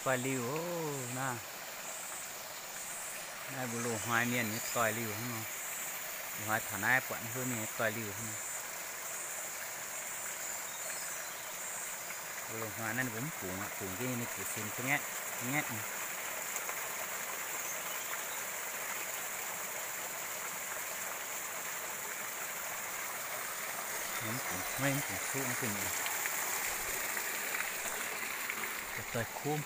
Doix-liuh oc, naaiv, naaiv mbuo loz-hnoi mienh nyei doix-liuh hnangv nor. Loz-hnoi taux naaiv buatc mv huov mienh nyei doix-liuh hnangv nor. Mbuo loz-hnoi naaiv ninh mbuo mv bungx aqv, bungx jienv ninh ziouc sin ngaeqv ngaeqv. Mv bungx, mv bungx suqv, mv bungx doix kumv.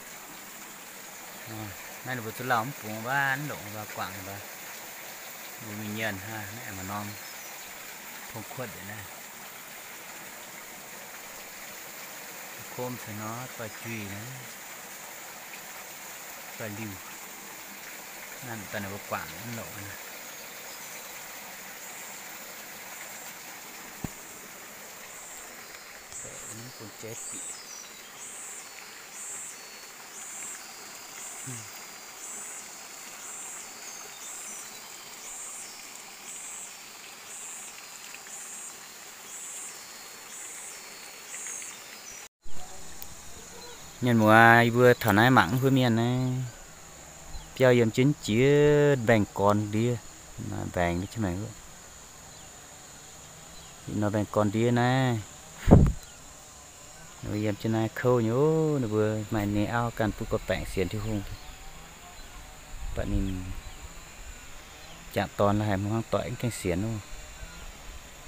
Naaiv ninh mbuo zuqc lauh mv bungx waac, mv longc waac guangc mbuo, mbuo mingh nyienz hnangv. Naaiv aengx maaih norm tong kuotv nzengc naaiv. Kumv se nor doix-juih naaiv, doix-liuh. Naaiv daaih ninh mbuo guangc mv longc naaiv. Bungx jaiv bieqc. Mienh muoz, yie mbuo taux naaiv mangc mv huov mienh naaiv, biauv yiem jienv jiex mbaengx-gorn ndiev, mbaengx, nor mbaengx-gorn ndiev naaiv. Yiem jienv naaiv kouv nyei, ninh mbuo maaih nyei auv ganh butv gorqv-baengc sienx Tin-Hungh. Mv baac ninh jangc dorn la'haiz hmuangv doic mv gaengh sienx oc.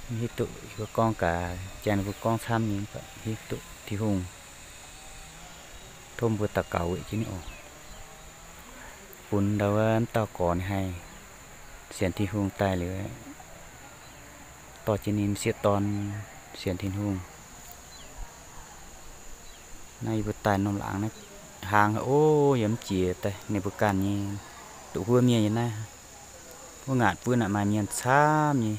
Mv hiuv duqv yie mbuo gorngv gaax, jangx ninh mbuo gorngv camv nyei, mv baac hiuv duqv Tin-Hungh tov mbuo daux gaux weic jienv ninh oc. Bun ndau wuov mv dauh gorx ninh haih sienx Tin-Hungh daaih liuz, dorh jienv ninh sieqv dorn sienx Tin-Hungh. Naaiv yie mbuo daaih norm laangz naaiv hlang haic oc, yiem mv jiex daaih ninh mbuo ganh nyei, duqv huov mienh nyei naaiv. Wuov ngaatc buonv naaic maaih mienh camv nyei,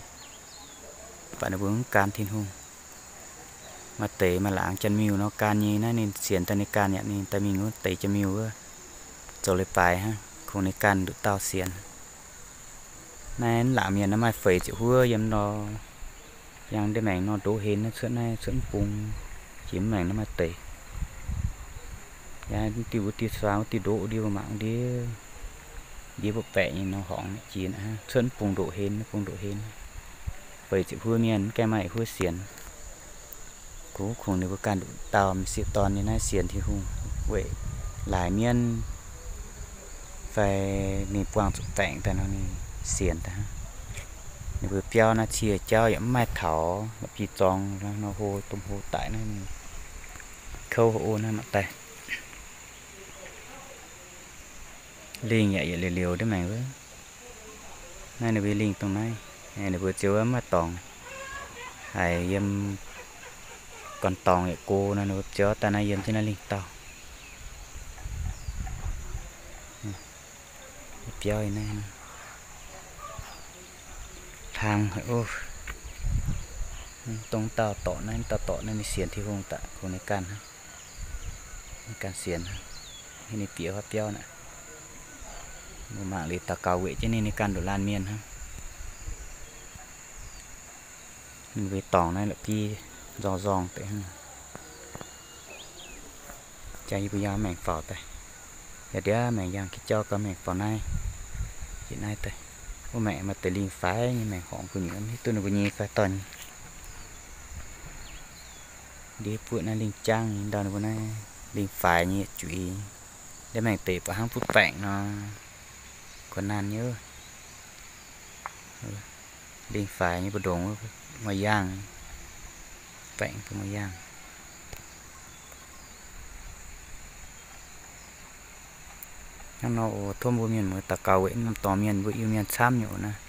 mv baac ninh mbuo mv gan Tin-Hungh. Maaih deix maaih laangz janx-miuh nor gan nyei, naaiv ninh sienx daaih ninh ganh yaac ninh daaih mingh wuov deix janx-miuh wuov zoux leiz-baaix hnangv, kungx ninh ganh nduqc dauh sienx. Naaiv laangz mienh naaiv maaih feix ziepc huov yiem nor, yangh ndeic maengc nor ndoqv hlen naaiv cuotv, naaiv cuotv mv bung, jiex mv maengc naaiv maaih deix. Yangh diuh wuov diuh suangx wuov diuh ndoqv wuov diuh mangc ndiev, ndiev mbuo baeqc nyei nor horngz jiex cuotv mv bung ndoqv hlen, mv bung ndoqv hlen. Feix ziepc huov mienh mv gaengh maaih huov sienx. Kungx, kungx ninh mbuo ganh nduqc dauh sieqv dorn nyei naaiv sienx Tin-Hungh weic laaix mienv fai ninh buangh zuqc baengc daaih nor ninh sienx daaih. Ninh mbuo biauv naaiv cie jauv yaac mv maaih taux, la'bieiv-zorng nor hlo, domh hlo daic naaiv, kouv hlo naaiv nor daaih. Lingh yaac yietc liuz liuz ndeic maengc wuov. Naaiv ninh mbuo lingh dongh naaiv, ninh mbuo ziouc wuov maaih dorngx haic yiem gorn dorngx yietc go nor, ninh mbuo ziouc daaih naaiv yiem jienv naaiv lingh dauh. Biauv naaiv hlang haic oc. Dongh dauh dorqc naaiv, dauh dorqc naaiv ninh sienx Tin-Hungh daaih kungx ninh ganh, ninh ganh sienx. Ninh bieqc huaav biauv naaic, mbuo mangc liuz daux gaux weic jienv ninh, ninh ganh nduqc laanh mienh hnangv. Ninh mbuo dorngx naaiv la'bieiv nzorng nzorng deix hnangv. Jaa yie mbuo yangh maengc faaux daaih. Yaac ndiev maengc yangh ga'jauv gauh maengc faaux naaiv. Jiex naaiv daaih. Wuov maengc maaih deix lingh faix nyei maengc horngz gu'nyuoz, mv hiuv duqv ninh mbuo nyei fai dorn nyei. Ndiev buoqv naaiv lingh jangv nyei ndau ninh mbuo naaiv lingh faix nyei yietc juiz. Ndiev maengc deix baac hnangv butv baengc nor, kuv naanh nyei. Lingh faix nyei mbu'ndongx maaih yaangh, baengc mbuo maaih yaangh. Hnangv nor oc, tov mbuo mienh muoz daux gaux weic norm dorngx mienh mbuo Iu-Mienh camv nyei oc naaiv.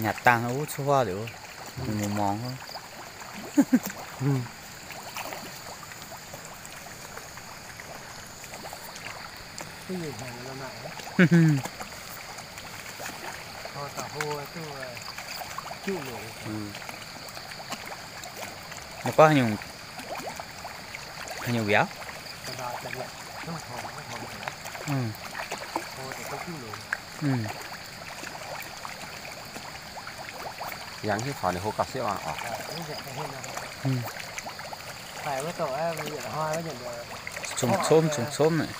Nyanc dangh wuov cuqv huaav liuz, mungz mungz. Mv gorngv haaix nyungc, haaix nyungc mbiauz? Yangh hiuv taux ninh hlo gauh sieqv oc. Cumv-cumv, cumv-cumv naaic.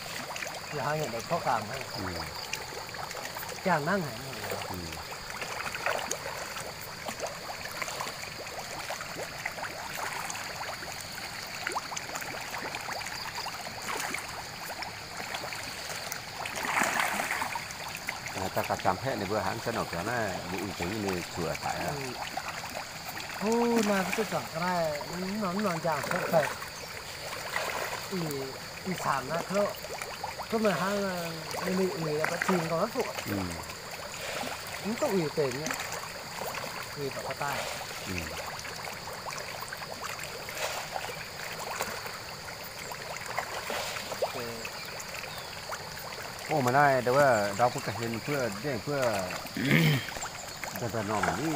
Daaih gauh jangx paeqv ninh mbuo hnangv zengv nor gaax naaiv, ninh uix deix nyei ninh zuoqc daic aqv. Ov, naaiv mv duqv zuangx ga'naaiv, mv norm, mv norm njang cuotv daaih. Ih, ih camv naaiv kouv. Gorngv meih hnangv, ninh uix ba'zing gorngv maiv fuqv. Mv duqv uix benx nyei. Uix baac gauh daaih. Ov, meih naaiv ndau wuov ndau mbuo ga'hlen mbuo nzengc mbuo ndau ndau normh ni.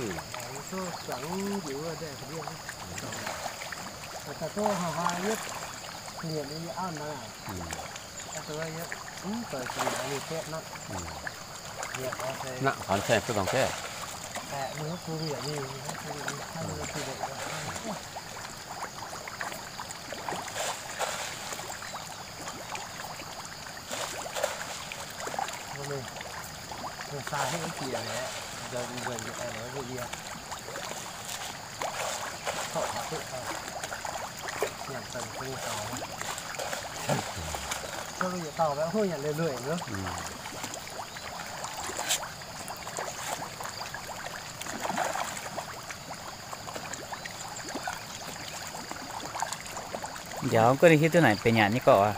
Nangv hnamv saeng duqv dongh gaeqv. Njaaux guov ninh hiuv duqv naaic benx nyanc nyei gorqv aqv.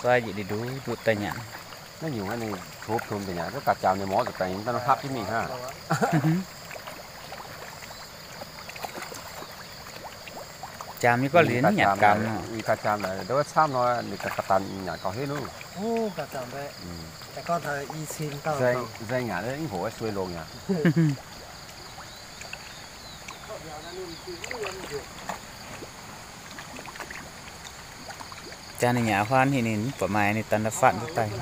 Zoi njiec liuz nduqc nduqc daaih nyanc. Naaiv nyungc ninh topv topv daaih nyanc, gauh ga'jangx ninh mor zuqc daaih nyei, daaih nor hapv jienv mingh hnangv. Jangx nyei gorqv liuz nyanc gamh. Ih ga'jangx naaic, ndau wuov camv nor ninh ga'danh nyanc gauh henv nuv. Nzengc nyanc mv hoc suei longx aqv. Jangx ninh nyanc huaan hingh ninh mv buatc maaih ninh daaih fatv duqv daaih.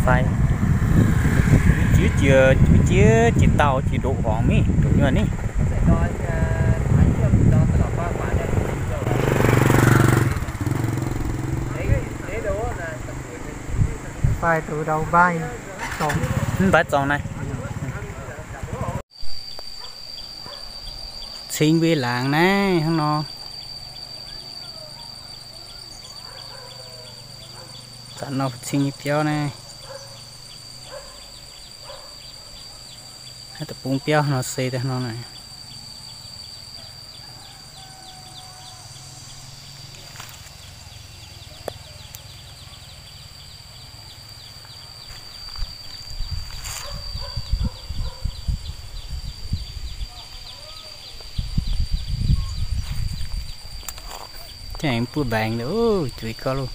Fai. Jiex jiex, jiex jiex dauh jiex ndoqv horngz mingh, ndoqv nyuonh ni. Fai duqv ndau mbaih zorngx. Mv baac zorngx naaiv. Cing mbuo laangz naaiv hnangv nor. Zanc nor cing nyei biauv naaiv. Naaiv deic-bung biauv nor se daaih nor naaic. Jangx buov mbaengx, juix gorx loh.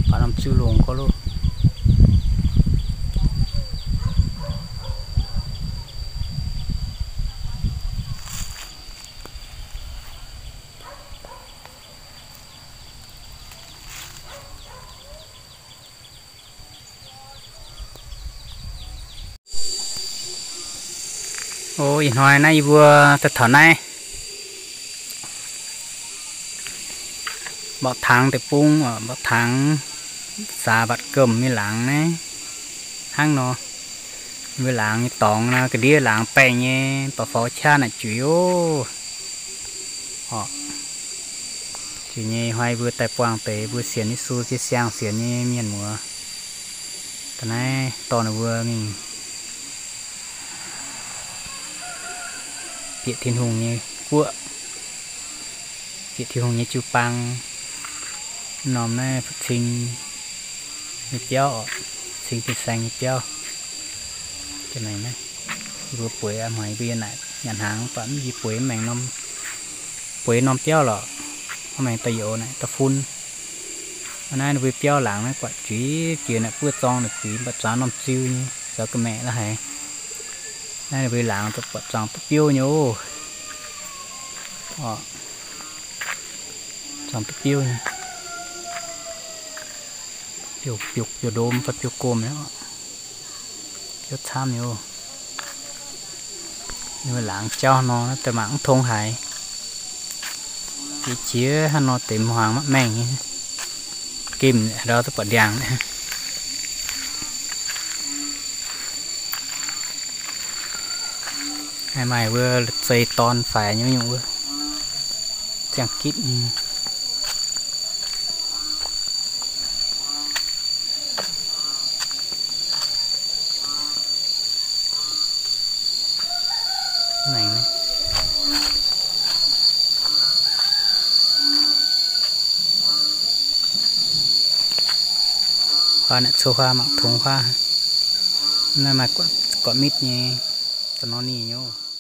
Baac norm ziu longx gorx loh. O, ih hnoi naaiv yie mbuo daaih taux naaiv Mborqv Tangx deic-bung, Mborqv Tangx, saax Mbatc Gemh nyei laangz naaiv hnangv nor. Mbuo laangz nyei dorngx nor, ga'ndiev laangz baengh nyei, baac faux qaqv naaic juix oc. Oc, juix nyei hnoi mbuo daaih buangh deix mbuo sienx Yesu jiu siang sienx nyei mienh muoz. Naaiv dorh ninh mbuo mingh bieqc Tin-Hungh nyei guoqv, bieqc Tin-Hungh nyei jiu-baang. Norm naaiv cing nyei biauv oc, cing fin-saeng nyei biauv. Mbuo bueix aqv, mangc yie mbuo yiem naaic nyanc hnaangx, mv baac yie bueix mv maengx norm, bueix norm biauv lorqc, mv maengx da'youz naaic da'fun. Naaiv ninh mbuo biauv laangz naaiv guatc juiz jiex naaic, buov zorng naaic juiz, mv baac zuangx norm ziu nyei, caux ga'maeqc la'haiz. Naaiv ninh mbuo laangz buatc zuangx duqv biouv nyei oc. Zuangx duqv biouv nyei. Biouv, biouv, biouv ndom fai biouv gomh nyei oc. Biouv camv nyei oc. Ninh mbuo laangz jauv nor, daaih mangc mv tong haaix. Jiex jiex hnangv nor deix hmuangx maiv maengh nyei. Gemh ndau duqv buatc ndiangx. Maaih wuov zei dorn faix nyei nyungc wuov, ziangh gitv nyei. Huaav naaic cou huaav mangc tongx huaav. Naaiv maaih guatc mitv nyei, da'nor ninh nyei oc.